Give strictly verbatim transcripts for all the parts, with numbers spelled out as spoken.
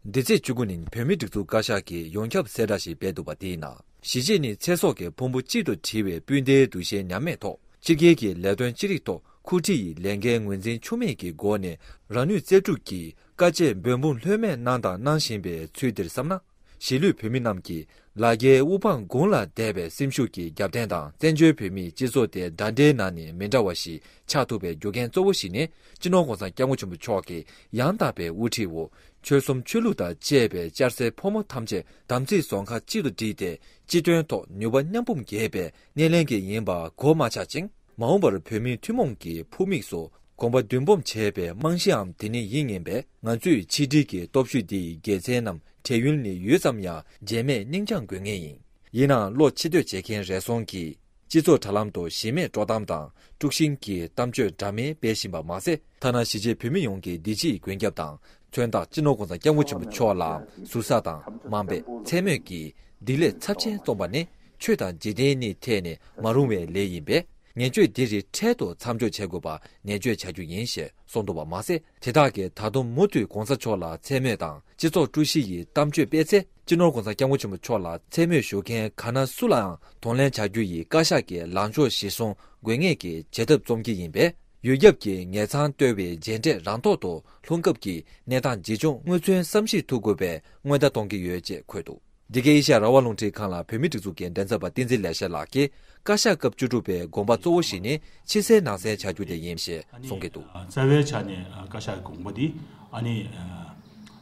འདི་ཚེས་བཅུ་དགུ་ཉིན་བོད་མིའི་སྒྲིག་འཛུགས་བཀའ་ཤག་གིས་ཡོངས་ཁྱབ་གསལ་བསྒྲགས་ཤིག་སྤེལ་འདུག་པ་དེའི་ནང་། གཞིས་བྱེས་ནི་ཚེ་སྲོག་གི་ཕུང་པོ་གཅིག་ཏུ་དྲིལ་བའི་སྤུན་ཟླའི་འདུ་ཤེས་ཉམས་མེད་ཐོག་ཕྱི་རྒྱལ་གྱི་ལས་དོན་ཅི་རིགས་ཐོག་ཁུ་ཁྲི་ཡི་ལས་འགན་ངོས་འཛིན་འཆུག་མེད་ཀྱི་སྒོ་ནས་རང་ནུས་རྩལ་སྤྲུགས་ཀྱིས་དཀའ་སྤྱད་འབད་འབུངས་ལྷོད་མེད་གནང་དང་གནང་བཞིན་པའི་ཚུལ་འདིར་བསམ་ན། གཞིས་ལུས་བོད་མི་རྣམས་ཀྱིས་ལ་རྒྱའི་དབུ་འཕང་དགུང་ལ་བསྡད་པའི་སེམས་ཤུགས་ཀྱི་རྒྱབ་རྟེན་དང་། བཙན་བྱོལ་བོད་མིའི་སྤྱི་ཚོགས་དེ་འདྲ་འདྲའི་ནང་ནས་མི་འདྲ་བ་ཞིག་ཆགས་ཐུབ་པའི་རྒྱུ་རྐྱེན་གཙོ་བོ་ཞིག་ནི། སྤྱི་ནོར་༸གོང་ས་༸སྐྱབས་མགོན་ཆེན་པོ་མཆོག་གི་ཡང་དག་པའི་དབུ་ཁྲིད་འོག་ཆོལ་གསུམ་ཆོས་ལུགས་དང་བཅས་པའི་བསྐྱར་གསོའི་ཕོ་མོ་ཐམས་ཅད་དམ་ཚིག་ཟུང་ཁ་གཅིག་ཏུ་བསྒྲིལ་ཏེ། སྤྱི་དོན་ཐོག་ནུས་པ་མཉམ་སྤུངས་རྒྱས་པའི་སྣེ་ལེན་གྱི་ཡིན་པ་གོ་མ་ཆག་ཅིང་། མ་འོངས་པར་བོད་མིའི་ཐུན་མོང་གི་ཕུགས་དམིགས་སུ་གོམ་པ་མདུན་སྤོམ་བྱས་པའི་རྨང་གཞིའམ་དེ་ནི་ཡིན་ངེས་པས། ང་ཚོས་ཕྱི་དྲིལ་གྱི་སྟོབས་ཤུགས་འདིའི་དགེ་མཚན་རྣམས་བགྲེས་ཡོལ་ནས་ཡུད་ཙམ་ཡང་རྗེས་མེད་སྙིང་བཅངས་དགོས་ངེས་ཡིན། ཡིན་ནའང་བློ་ཕྱི་བསྟོད་བྱེད་མཁན་རེ་ཟུང་གིས་སྤྱི་ཚོགས་དྲ་ལམ་དུ་གཞི་མེད་དཀྲོག་གཏམ་དང་དཀྲུག་ཤིང་གི་གཏམ་བརྗོད་འདྲ་མིན་སྤེལ་བཞིན་པ་མ་ཟད། ཐ་ན་གཞིས་བྱེས་བོད་མི་ཡོངས་ཀྱི་བདེ་སྐྱིད་མགོན་སྐྱབས་དང་མཚོན་རྟགས་སྤྱི་ནོར་༸གོང་ས་༸སྐྱབས་མགོན་ཆེན་པོ་མཆོག་ལ་ཟུར་ཟ་དང་དམའ་འབེབས་མཚན་སྨོད་ཀྱིས་སྡིག་ལས་ཚབས་ཆེན་བརྩམས་པ་ནི་ཆོས་དང་འཇིག་རྟེན་གཉིས་ཐད་ནས་མ་རུང་བའི་ལས་ཡིན་པས། ངན་སྤྱོད་འདི་རིགས་འཕྲལ་དུ་མཚམས་འཇོག་བྱེད་དགོས་པ་ནན་བརྗོད་བྱ་རྒྱུ་ཡིན་ཞེས་གསུངས་འདུག་པ་མ་ཟད། དེ་དག་གིས་ད་དུང་མུ་མཐུད་༸གོང་ས་མཆོག་ལ་མཚན་སྨོད་དང་སྤྱི་ཚོགས་དཀྲུག་ཤིང་གི་གཏམ་བརྗོད་སྤེལ་ཚེ། སྤྱི་ནོར་༸གོང་ས་༸སྐྱབས་མགོན་ཆེན་པོ་མཆོག་ལ་མཚན་སྨོད་ཞུ་མཁན་ག་ན་སུ་ལའང་གདོང་ལེན་བྱ་རྒྱུ་ཡི་བཀའ་ཤག་གི་ལངས་ཕྱོགས་གཞིར་བཟུང་དགོས་ངེས་ཀྱི་བྱེད་ཐབས་རྩོམ་གྱི་ཡིན་པས། ཡོངས་ཁྱབ་ཀྱི་ངེད་ཚང་བསྟོད་པའི་རྗེས་འབྲས་རང་ཐོག་ཏུ་ལྷུང་སྐབས་ཀྱི་གནས་སྟངས་ཇི་བྱུང་དངོས་མཚོན་བསམ་ཤེས་ཐུབ་དགོས་པའི་སྔོན་བརྡ་གཏོང་གི་ཡོད་ཅེས་འཁོད་འདུག། འདི་གའི་ཨེ་ཤ་ཡ་རང་དབང་རླུང་འཕྲིན་ཁང་ལ་བོད་མིའི་སྒྲིག་འཛུགས་ཀྱི་མགྲིན་ཚབ་པ་བསྟན་འཛིན་ལེགས་བཤད་ལགས་ཀྱིས། བཀའ་ཤག་སྐབས་བཅུ་དྲུག་པའི་དགོངས་པ་གཙོ་བོ་ཞིག་ནི་ཕྱི་གསལ་ནང་གསལ་བྱ་རྒྱུ་དེ་ཡིན་ཞེས་གསུང་གི་འདུག། རྩ་བའི་ཆ་ནས་བཀའ་ཤག་གི་དགོངས་པ་འདི་ཨ་ནི་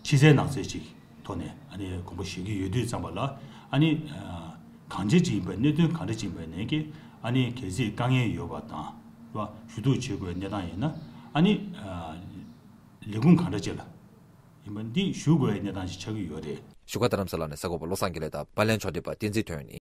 ཕྱི་གསལ་ནང་གསལ་ཅིག་ཐོག་ནས་ཨ་ནི་དགོངས་པ་ཞུ་གི་ཡོད་དུས་ཙམ་པ་ལ། ཨ་ནི་གང་ཅི་ཅིག་ཡིན་པའི་གནད་དོན་གང་འདྲ་ཅིག་ཡིན་པའི་ནང་གི་ཨ་ནི་གལ་སྲིད་དཀའ་ངལ་ཡོད་པ་དང་ཞུ་གཏུག་བྱེད་དགོས་གནས་སྟངས་ཡིན་ན། ཨ་ནི་ལས་ཁུངས་གང་འདྲ་ཅིག་ལ་ཡིན་པ་འདི་ཞུ་དགོས་གནས་སྟངས་ཅིག་ཆགས་ཀྱི་ཡོད་རེད། བཞུགས་སྒར་རྡ་རམ་ས་ལ་ནས་གསར་འགོད་པ་བློ་བཟང་དགེ་ལེགས་དང་། པར་ལེན་ཕྱོགས་སྒྲིག་པ་བསྟན་འཛིན་དོན་གཉིས།